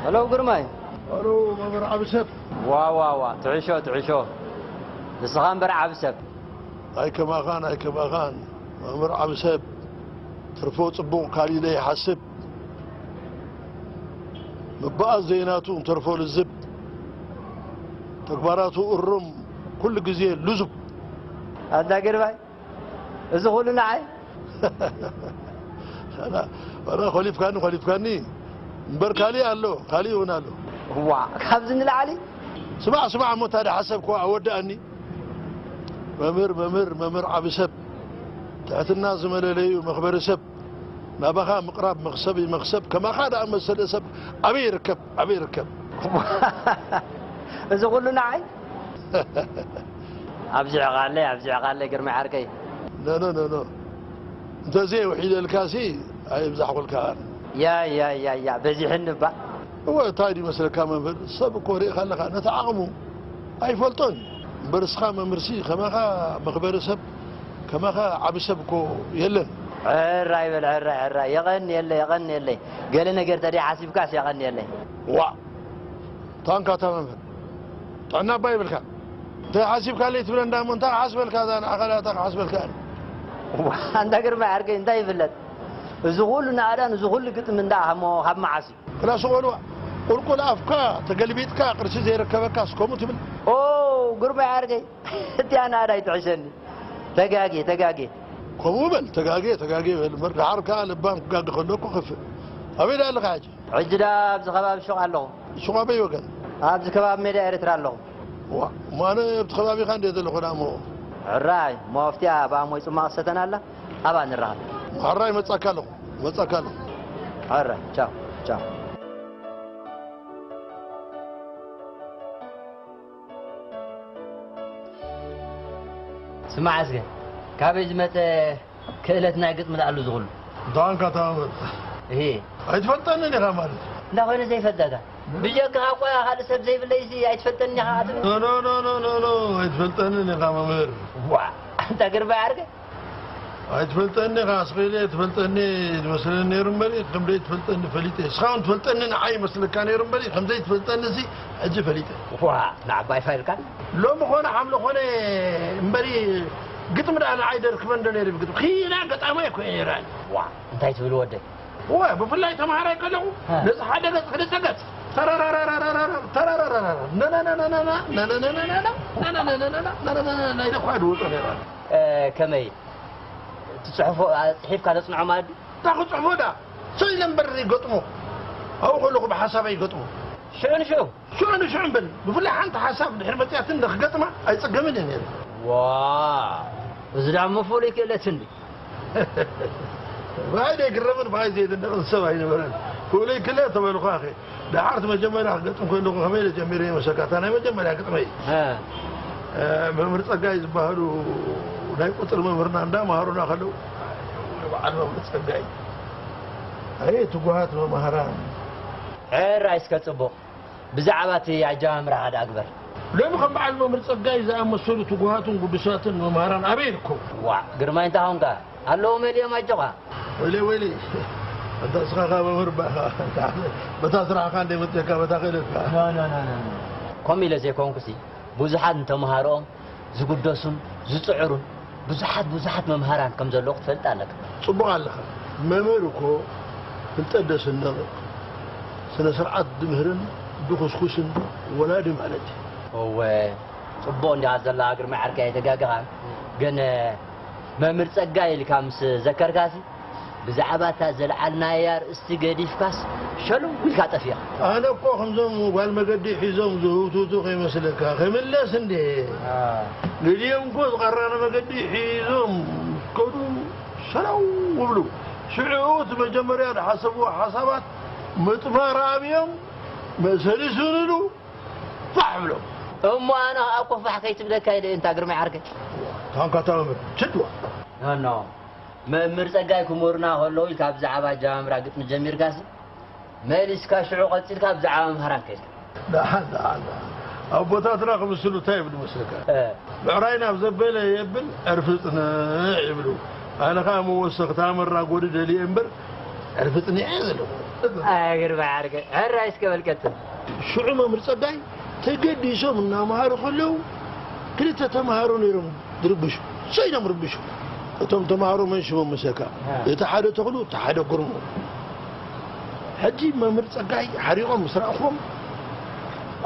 ሄሎ ግርማይ። ሄሎ መምህር ዓቢ ሰብ። ዋ ዋ ዋ፣ ትዕሾ ትዕሾ። ንስኻ እምበር ዓቢ ሰብ። ኣይከማኻን ኣይከማኻን መምህር ዓቢ ሰብ። ትርፎ ጽቡቕ ካሊእ ዘይሓስብ፣ ምብኣስ ዘይናቱ እንተርፎ ልዝብ፣ ተግባራቱ እሩም፣ ኩሉ ግዜ ልዙብ። ኣንታ ግርማይ፣ እዚ ኩሉ ንዓይ? ዋላ ኮሊፍካኒ ኮሊፍካኒ እምበር ካሊእ ኣሎ፣ ካሊእ እውን ኣሎ። ዋ፣ ካብዚ ንላዕሊ? ስማዕ ስማዕ እሞ ታዲያ ሓሰብኮ ኣወድኣኒ። መምህር መምህር መምህር ዓቢ ሰብ፣ ትሕትና ዝመለለዩ መኽበሪ ሰብ፣ ናባኻ ምቕራብ መኽሰብ እዩ መኽሰብ። ከማኻ ደኣ መሰለ ሰብ ኣበይ ይርከብ ኣበይ ይርከብ? እዚ ኩሉ ንዓይ? ኣብዚዕቓለይ ኣብዚዕቓለይ ግርማይ ዓርከይ። ኖ ኖ ኖ ኖ እንተዘይ ውሒደልካሲ ኣይብዛሕኩልካ። ያ ያ ያ ያ በዚሕኒ እባ። እወ እንታይ ድዩ መስለካ መምህር፣ ሰብ እኮ ርኢኻ ኣለኻ ነቲ ዓቕሙ ኣይፈልጦን እዩ። እምበር እስኻ መምህርሲ ከማኻ መኽበሪ ሰብ ከማኻ ዓቢ ሰብ እኮ የለን። ሕራይ በል ሕራይ ሕራይ የቐንየለይ የቐንየለይ። ገለ ነገር ተደይ ሓሲብካስ የቐንየለይ። ዋእ ታንካ እታ መምህር ጥዕና እባ ይብልካ። እንታይ ሓሲብካለይ ትብለኒ እሞ እንታይ ክሓስበልካ እዛ ንዓኻ እታ ክሓስበልካ እየ። ኣንታ ግርማይ ዓርከይ እንታይ ይፍለጥ እዚ ኩሉ ናእዳን እዚ ኩሉ ግጥሚ እንዳ ካብ መዓስ እዩ? ክላስ በልዋ። ቁልቁል ኣፍካ ተገልቢጥካ ቅርሺ ዘይርከበካስ ከምኡ ትብል። ኦ ግርማይ ዓርከይ እቲኣ ናእዳ ኣይትሕሸኒ። ተጋግየ ተጋግየ። ከምኡ በል ተጋጌ ተጋጌ በል እምበር ደሓር ከኣ ለባም ክጋገ ከሎ እኮ ከፍእ። ኣበይ ደኣ ኣለኻ ሕጂ? ሕጂ ደኣ ኣብዚ ከባቢ ሹቕ ኣለኹ። ሹቕ ኣበይ ወገን? ኣብዚ ከባቢ ሜዳ ኤርትራ ኣለኹ። ዋ እሞ ኣነ ኣብቲ ከባቢኻ እንድየ ዘለኹ ደኣ እሞ። ሕራይ እሞ ኣብቲኣ ብኣሞይ ጽማቕ ዝሰተና ኣላ ኣብኣ ንራኸብ። ሕራይ እመጻካ ኣለኹ እመጻካ ኣለኹ። ሕራይ ቻው ቻው። ስማዕ እስከ ካበይ ዝመጸ ክእለት ናይ ግጥሚ ደኣሉ ዝኹሉ። ዳንካ ታመት እሄ ኣይትፈልጠንን ኢኻ ማለት እዩ። እንዳ ኮይነ ዘይፈልጠካ ብጀካኻ እኳ ካልእ ሰብ ዘይብለይሲ ኣይትፈልጠኒ ኢኻ ትብል። ኖ ኖ ኖ ኖ ኖ ኣይትፈልጠንን ኢኻ መምህር። ዋ ኣንታ ግርባይ ዓርከይ ኣይትፈልጠኒ ኢኻ ኣስቒለ ትፈልጠኒ ዝመስለኒ ነይሩ እምበሪ ከም ዘይትፈልጠኒ ፈሊጠ። እስኻ እውን ትፈልጠኒ ንዓይ ይመስለካ ነይሩ እምበሪ ከም ዘይትፈልጠኒ ሲ ሕጂ ፈሊጠ። ዋ ንዓባይ ፋይልካ ሎሚ ኾነ ሓምለ ኾነ እምበሪ ግጥሚ ደኣ ንዓይ ደርክበን ዶ ነይሩ ብግጥሚ ኺና ገጣማይ እኮ እየ ነይረ ኣነ። ዋ እንታይ ትብል ወደይ? እወ ብፍላይ ተምሃራይ ከለኹ ነዚ ሓደ ገጽ ክልተ ገጽ ተረረረረረረረ ተረረረረረ ነነነነነና ነነነነነና ነነነነና ነነነነና ኢለ እኳ ድወጾ ነይረ ኣነ። ከመይ ትጽሕፎ ጽሒፍካ ተጽንዖ ማለት ድዩ? እንታይ ክጽሕፎ ደኣ ሰው ኢለ እምበር ይገጥሞ ኣብኡ ከለኹ ብሓሳበይ ይገጥሞ። ሽዑ ንሽዑ ሽዑ ንሽዑ እምበል ብፍላይ ሓንቲ ሓሳብ ድሕሪ መፅያትኒ ንክገጥማ ኣይፅገምን እየ ነይረ። ዋ እዚ ደኣ እሞ ፍሉይ ክእለት እንዲ ብኣይ ዘይግረምን ብኣይ ዘይድነቕን ሰብ ኣይነበረን። ፍሉይ ክእለት ተበልኳ ኣኸ ደሓር እቲ መጀመርያ ክገጥም ከለኹ ከመይ ኢለ ጀሚረ ይመስለካ? እታ ናይ መጀመርያ ግጥመይ መምህር ጸጋይ ዝበሃሉ ናይ ቁጽሪ መምህርና እንዳምሃሩና ከለዉ በዓል መምህር ጸጋይ ኣየ ትጉሃት መማህራን። ሕራይ እስከ ጽቡቕ ብዛዕባ እቲ ኣጀማምራኻ ደኣ ግበር። ሎሚ ከም በዓል መምህር ጸጋይ ዝኣመሰሉ ትጉሃትን ግዱሳትን መማህራን ኣበይ ይርከቡ? ዋእ ግርማይ እንታይ ኾንካ? ኣለዉ መሊኦም ኣጆኻ። ወይለይ ወይለይ ኣንታ እስኻ ኸኣ መምህር እባ ኢኻ። በታ ስራሕኻ እንደ መጺእካ በታ ክእለትካ። ከምኡ ኢለ ዘይኮንኩሲ ብዙሓት ንተምሃሮኦም ዝግደሱን ዝጽዕሩን ብዙሓት ብዙሓት መምሃራን ከም ዘለዉ ክትፈልጥ ኣለካ። ጽቡቕ ኣለኻ። መምህር እኮ ፍልጠት ደስንቕ፣ ስነ ስርዓት ድምህርን ድኹስኩስን ወላዲ ማለት እዩ። እወ ጽቡቕ እንዲኻ ዘለኻ ግርማይ ዓርከይ ኣይተጋገኻን። ግን መምህር ጸጋይ ኢልካ ምስ ዘከርካሲ ብዛዕባ እታ ዘልዓልናያ ኣርእስቲ ገዲፍካስ ሸለው ኢልካ ጠፊእኻ። ኣነ እኮ ከምዞም ጓል መገዲ ሒዞም ዝህውትቱ ከይመስለካ። ክምለስ እንድየ። ገሊኦም እኮ ዝቐረረ መገዲ ሒዞም ከዱ ሸለው ይብሉ። ሽዑ እቲ መጀመርያ ዝሓሰብዎ ሓሳባት ምጥፋር ኣብዮም መእሰሪ ይስንዱ ፋሕ ይብሎም። እሞ ኣነ ከኣ እኮ ፋሕ ከይትብለካ ኢለ እየ እንታ ግርማይ ዓርከይ። ታንካ ታመመ ችድዋ። ኖ ኖ መምህር ጸጋይ ክምህሩና ከለዉ ኢልካ ብዛዕባ ኣጀማምራ ግጥሚ ጀሚርካሲ መሊስካ ሽዑ ቀጺልካ ብዛዕባ መምህራን ከይድካ። ደሓን ደሓን ደሓን ኣቦታትና ክምስሉ እንታይ ይብሉ መስለካ? እ። ብዕራይ ናብ ዘበለ የብል ዕርፊ ጽንዕ ይብሉ። ኣነ ኸኣ መወሰኽታ መራጎዲ ደልየ እምበር ዕርፊ ጽኒዐ እየ ዘለኹ። ኣግርባ ዓርከይ፣ ሕራይ እስከ በል ቀጽል። ሽዑ መምህር ጸጋይ ተገዲሶም እናመሃሩ ከለዉ፣ ክልተ ተምሃሮ ነይሮም ዝርብሹ። ሰይዶም ርብሹ። እቶም ተምሃሮ መን ሽሞም መሰካ? እ። እቲ ሓደ ተኽሉ፣ እቲ ሓደ ግርሙ። ሕጂ መምህር ጸጋይ ሓሪቖም ምስ ረኣኹዎም፣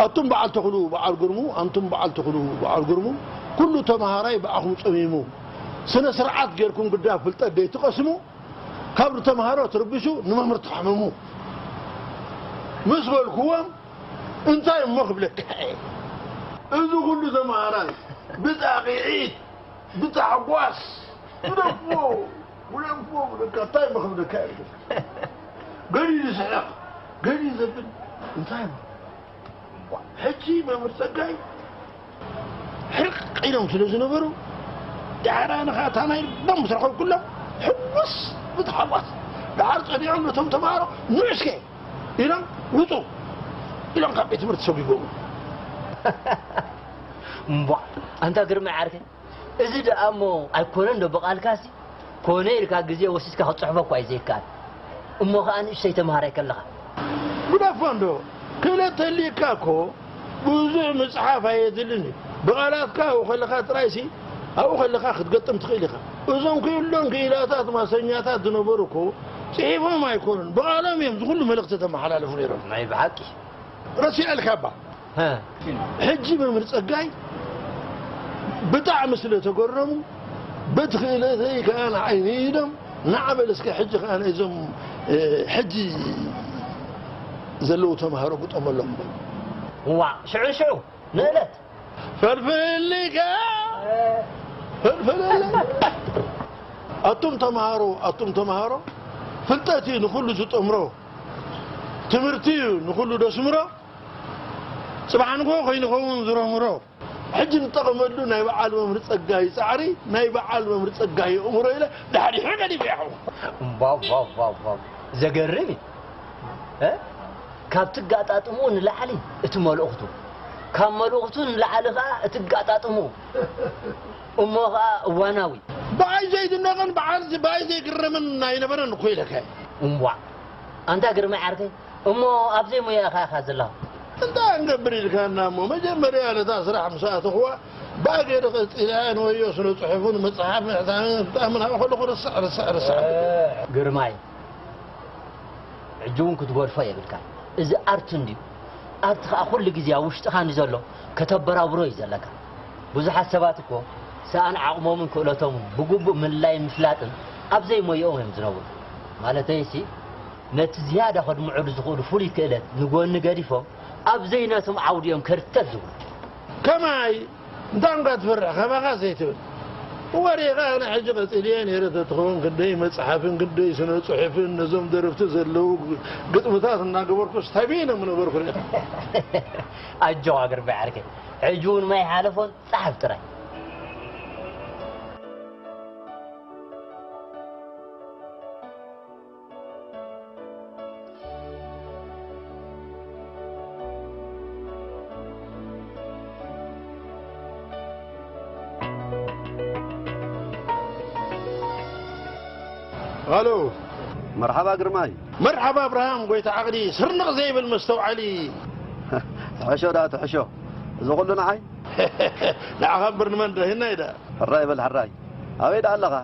ኣቱም በዓል ተኽሉ፣ በዓል ግርሙ፣ ኣንቱም በዓል ተኽሉ፣ በዓል ግርሙ፣ ኩሉ ተምሃራይ ብኣኹም ጸሚሙ። ስነ ስርዓት ጌርኩም ግዳ ፍልጠት ደይትቐስሙ፣ ካብ ተምሃሮ ትርብሹ፣ ንመምህር ተሕምሙ። ምስ በልኩዎም፣ እንታይ እሞ ክብለካ እየ? እዚ ኩሉ ተምሃራይ ብጣቕዒት፣ ብታሕጓስ፣ ግደፍዎ፣ ግደፍዎ ክብለካ፣ እንታይ እሞ ክብለካ እየ? ገሊኡ ዝስሕቕ፣ ገሊኡ ዘብል፣ እንታይ እሞ? ሕጂ መምህር ጸጋይ ሕርቕ ኢሎም ስለ ዝነበሩ፣ ዳሕራ ንኻ እታ ናይ ልቦም ምስ ረኸብኩሎም፣ ሕጉስ ብታሕጓስ፣ ደሓር ጸኒዖም ነቶም ተምሃሮ፣ "ንዑ እስከ!" ኢሎም፣ "ውጹ!" ኢሎም ካብ ቤት ትምህርቲ ሰጒጎም። እምቧ፣ ኣንታ ግርማይ ዓርከይ፣ እዚ ደኣ እሞ ኣይኮነን ዶ ብቓልካሲ? ኮነ ኢልካ ግዜ ወሲድካ ክትጽሕፎ እኳ እዩ ዘይከኣል። እሞ ኸኣ ንእሽተይ ተምሃራይ ከለኻ። ግደፎ እንዶ፣ ክእለት ተልዩካ እኮ ብዙሕ ምጽሓፍ ኣየድልን እዩ። ብቓላትካ ኣብኡ ከለኻ ጥራይሲ፣ ኣብኡ ከለኻ ክትገጥም ትኽእል ኢኻ። እዞም ክእሎን ክኢላታት ማሰኛታት ዝነበሩ እኮ ጽሒፎም ኣይኮኑን፣ ብቓሎም እዮም ዝኹሉ መልእኽቲ ተመሓላልፉ ነይሮም። ናይ ብሓቂ። ረሲዐልካ እባ። ሀ። ሕጂ መምህር ጸጋይ ብጣዕሚ ስለ ተገረሙ፣ በቲ ክእለተይ ከኣ ንዓይ ንኢዶም፣ "ንዓ በል እስከ ሕጂ ከኣ ነዞም፣ እ፣ ሕጂ ዘለዉ ተምሃሮ ግጠመሎም" በሉ። እዋ፣ ሽዑ ሽዑ ንእለት። ፈልፍልካ፣ ፈልፍልልካ። ኣቱም ተምሃሮ፣ ኣቱም ተምሃሮ፣ ፍልጠት እዩ ንኹሉ ዝጠምሮ፣ ትምህርቲ እዩ ንኹሉ ደስምሮ። ጽባሕ ንግሆ ከይንኸውን ዝረምሮ። ሕጂ ንጠቐመሉ ናይ በዓል መምህር ጸጋይ ጻዕሪ፣ ናይ በዓል መምህር ጸጋይ ኣእምሮ ኢለ ዳሕሪሑ ገዲፈ እየ። እምባው፣ ባው፣ ባው፣ ባው። ዘገርም እዩ። እ? ካብ ትጋጣጥምኡ ንላዕሊ እቲ መልእኽቱ፣ ካብ መልእኽቱ ንላዕሊ ኸኣ እቲ ኣጋጣጥምኡ። እሞ ኸኣ እዋናዊ። ብኣይ ዘይድነቕን ብዓል-፣ ብኣይ ዘይግረምን ኣይነበረን እኮ ኢለካ እየ። እምቧዕ። ኣንታ ግርማይ ዓርከይ፣ እሞ ኣብ ዘይሞያኻ ኢኻ ዘለኻ። እንታይ ክንገብር ኢልካና እሞ፣ መጀመርያ ነታ ስራሕ ምስ ኣተኽዋ፣ ብኣገደ ቀጺለያ ንወዮ ስነ ጽሑፍን መጽሓፍ ምሕታምን ክጠኣምን ኣብኡ ከለኹ ርስዕ፣ ርስዕ፣ ርስዕ። ግርማይ፣ ሕጂ እውን ክትገድፎ የብልካን። እዚ ኣርት እንድዩ። ኣርት ኸኣ ኩሉ ግዜ ኣብ ውሽጥኻ እንድዩ ዘሎ፣ ከተበራብሮ እዩ ዘለካ። ብዙሓት ሰባት እኮ ሰኣን ዓቕሞምን ክእለቶምን ብግቡእ ምልላይን ምፍላጥን ኣብ ዘይሞይኦም እዮም ዝነብሩ። ማለተይሲ፣ ነቲ ዝያዳ ከድምዑሉ ዝኽእሉ ፍሉይ ክእለት ንጎኒ ገዲፎም፣ ኣብ ዘይነቶም ዓውዲ እዮም ከርተት ዝብሉ። ከማይ፣ እንታይ እንኳ ትፈርሕ፣ ከማኻ ዘይትብል። ወሬኻ ኣነ ሕጂ ቀጺለየ ነይረ ተትኸውን፣ ክንደይ መጽሓፍን ክንደይ ስነ ጽሑፍን ነዞም ደረፍቲ ዘለዉ ግጥምታት እናገበርኩስ ተቢነ ምነበርኩ ነይረ። ኣጆኻ ግርማይ ዓርከይ፣ ሕጂ እውን ማይ ሓለፎን ጸሓፍ ጥራይ። ሃሎ። መርሓባ ግርማይ። መርሓባ ኣብርሃም ጎይታ ዓቕሊ፣ ስርንቕ ዘይብል መስተውዓሊ። ትሕሾ ደኣ ትሕሾ። እዚ ኹሉ ንዓይ? ንዓኻ እምበር ንመን ደሂና ኢዳ። ሕራይ በል ሕራይ። ኣበይ ደኣ ኣለኻ?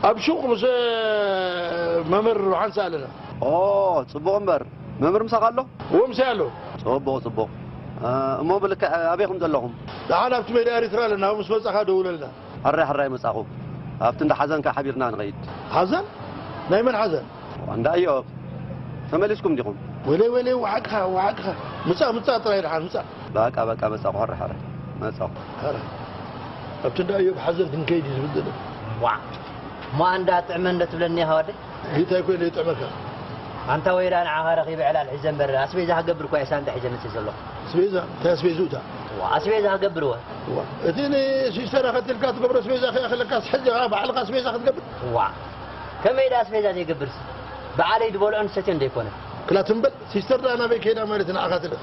ኣብ ሹቕ ምስ መምህር ዮሃንስ ኣለና። ኦ፣ ጽቡቕ እምበር። መምህር ምሳኻ ኣሎ? እዎ፣ ምሳይ ኣሎ። ጽቡቕ፣ ጽቡቕ። እ፣ እሞ ብልክዕ ኣበይ ኢኹም ዘለኹም? ደሓን ኣብቲ ሜዳ ኤሪትራ ኣለና። ኣብኡ ምስ መጻኻ ደውለልና። ሕራይ፣ ሕራይ መጻኹ። ኣብቲ እንዳ ሓዘንካ ሓቢርና ንኸይድ። ሓዘን? ናይ መን ሓዘን? እንዳ እዮብ። ተመሊስኩም ዲኹም? ወለይ፣ ወለይ፣ ወሓቅኻ፣ ወሓቅኻ። ምጻእ፣ ምጻእ ጥራይ ደሓን ምጻእ። በቃ፣ በቃ፣ መጻኹ፣ ሕራይ፣ ሕራይ፣ መጻኹ። ሕራይ። ኣብቲ እንዳ እዮብ ሓዘን ክንከይድ እዩ ዝብል ዘሎ። ዋዕ! እሞ ኣንዳ ጥዕመ እንደ ትብለኒ ኢኻ ወደይ? እንታይ ኮይነ ይጥዕመካ? ኣንታ ወይራ ንዓኻ ረኺበ ዕላል ሒዘ እምበር፣ ኣስቤዛ ክገብር እኳ እየ ሳንጣ ሒዘ መጽእ ዘለኹ። ኣስቤዛ? እንታይ ኣስቤዝኡ እታ? ዋ፣ ኣስቤዛ ክገብር እወ። ዋ፣ እቲ ንሲስተር ኣኸትልካ ትገብሮ ኣስቤዛ ከይኣኽለካስ፣ ሕጂ ኸኣ ባዕልኻ ኣስቤዛ ክትገብር? ዋ፣ ከመይ ደኣ ኣስቤዛ ዘይገብርስ? በዓለይ ዝበልዖን ዝሰትዮን ደይኮነ? ክላ ትም በል፣ ሲስተር ደኣ ናበይ ከይዳ ማለት ንዓኻ ትልእኽ?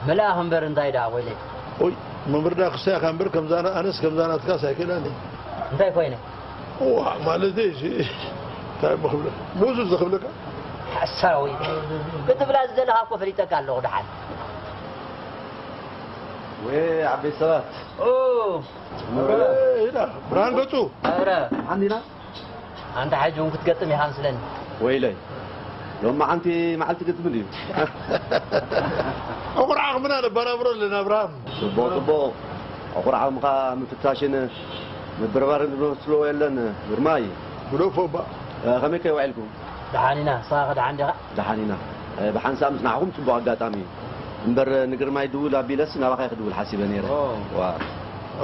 መልኣኽ እምበር እንታይ ደኣ ወይለይ? ኦይ፣ መምህር ደኣ ክሳይ ኢኻ እምበር፣ ከምዛ ና-፣ ኣነስ ከምዛ ናትካስ ኣይክእላን እየ። እንታይ ኮይነ? ዋ፣ ማለተይ እሺ፣ እንታይ እሞ ክብለካ? ሙዙ ዝኽብለካ? ሰራዊት ክትብላ ዝደለኻ እኮ ፈሊጠካ ኣለኹ። ደሓን ወይ ዓበይ ሰባት ኦ ኢዳ ብርሃን ገጹ ኧረ ሓንዲና ኣንታ ሕጂ እውን ክትገጥም ኢኻ ምስለኒ። ወይለይ ሎማዓንቲ መዓልቲ ግጥም ድዩ ዕቑር ዓቕምና ነበራብረለን ኣብርሃም ጽቡቕ ጽቡቕ ዕቑር ዓቕምኻ ምፍታሽን ምብርባርን ዝመስሎ የለን ግርማይ ብደፎ እባ ከመይ ከይውዒልኩም ደሓን ኢና። ንስኻ ከ ደሓን ዲኻ? ደሓን ኢና ብሓንሳብ ምስ ንዓኹም ጽቡቕ ኣጋጣሚ እዩ እምበር ንግርማይ ድውል ኣቢለስ ናባኻ ክድውል ሓሲበ ነይረ ዋ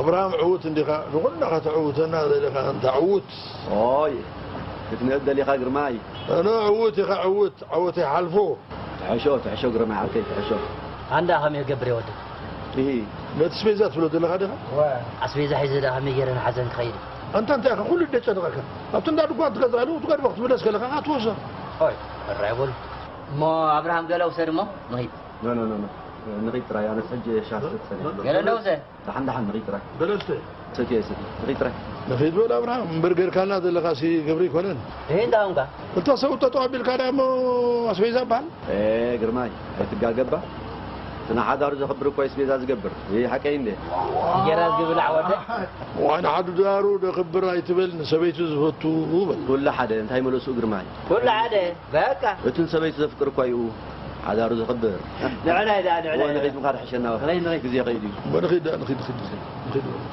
ኣብርሃም ዕዉት እንዲኻ ንኹልና ከተዕውተና ደሊኻ እንታ ዕዉት ኦይ ክትንእድ ደሊኻ ግርማይ ኣነ ዕዉት ኢኻ ዕዉት ዓወት ይሓልፎ ትሕሾ ትሕሾ ግርማይ ዓርከይ ትሕሾ ኣንዳ ከመይ ክገብር እየ ወደይ? ኢሂ ነቲ ስቤዛ ትብሎ ዘለኻ ዲኻ ኣስቤዛ ሒዘ ዳ ከመይ ገይረ ንሓዘን ክኸይድ? ኣንታ እንታይ ኢኻ ኩሉ ደጨንቐካ ኣብቲ እንዳ ድኳን ትገዝኣሉ ትገድፎ ክትብለስ ከለኻ ኣትወሶ ኦይ ሕራይ በሉ። እሞ ኣብርሃም ገለ ውሰድ እሞ ንኺድ። ኖ ኖ ኖ ኖ ንኺድ ጥራይ ኣነስ ሕጂ ሻርተ ትሰኒ ገለ እንደ ውሰድ። ደሓን ደሓን ንኺድ ጥራይ በለስተ ሰትየ ሰትየ ንኺድ ጥራይ ንኺድ በል ኣብርሃም እምበር ገርካልና ዘለኻ ሲ ገብሪ ኣይኮነን ይሄ እንዳ ሆንካ ክልተ ሰብ ጠጠው ኣቢልካ ዳ እሞ ኣስቤዛ በሃል ኤ ግርማይ ኣይትጋገባ እቲ ንሓዳሩ ዘኽብር እኮ ኣስቤዛ ዝገብር ይህ ሓቀይ እንደ እንጀራ ዝብላዕ ወደ ዋን ሓዳሩ ደኽብር ኣይትበል ንሰበይቱ ዝፈቱ በል ኩሉ ሓደ እንታይ መለስኡ ግርማይ ኩሉ ሓደ በቃ እቲ ንሰበይቱ ዘፍቅር እኳ ይኡ ሓዳሩ ዘኽብር ንዕናይ ዳ ንዕናይ ወ ንኺድ ምኻድ ሕሸና ንኺድ፣ ንኺድ። ግዜ ኸይዱ እዩ በንኺድ ዳ ንኺድ ንኺድ ንኺድ ንኺድ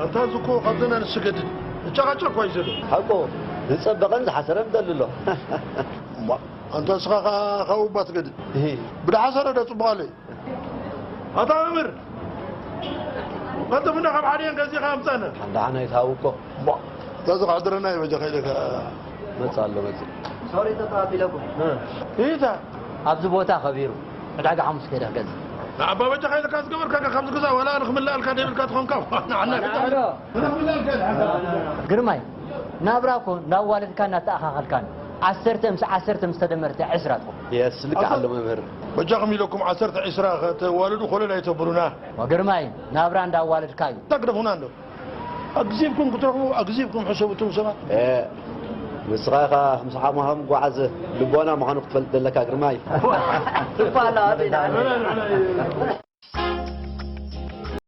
ኣንታ እዚ እኮ ካብዘን ኣንስቲ ገድል እጨቓጨቕ እኳ እዩ ዘሎ ሓቆ ዝጸበቐን ዝሓሰረን ደሊ ኣሎ እማ ኣንታ እስኻ ኸዓ ካብ እባ ትገድል ብድሓሰረ ዶ ጽቡቕ ኣሎ እዩ ኣታ መምህር ቀልጥፍና ካብ ሓደን ገዚኻ ኣምጻና ሓንዳሓና ይትሃው እኮ እባ እታ እዚ ክሕድረና እዩ በጃ ከይደካ መጽእ ኣሎ መጽእ ሶሪ ተጣቢለኩም ኢታ ኣብዚ ቦታ ከቢሩ ዕዳጋ ሓሙስ ከይደ ክገዝእ ንዓባ በጃ ከይደካ ዝገበርካ ከምዚ ግዛ ወላ ንክምልኣልካ ደብልካ ትኾንካ ንዓና ግርማይ ናብራ እኮ እናዋለድካን እናተኣኻኸልካን ዓሰርተ ምስ ዓሰርተ ምስ ተደመርተ ዕስራ ትኾን የስ ልክዕ ኣሎ መምህር በጃኹም ኢለኩም ዓሰርተ ዕስራ ከተዋልዱ ኮለል ኣይተብሉና ግርማይ ናብራ እንዳዋለድካ እዩ ተግደፉና እንዶ ኣግዚብኩም ክትረኽቡ ኣግዚብኩም ሕሰቡ እቶም ሰባት ንስኻ ኢኻ ምስ ሓሙኻ ምጓዓዝ ልቦና ምዃኑ ክትፈልጥ ዘለካ ግርማይ ትፋላ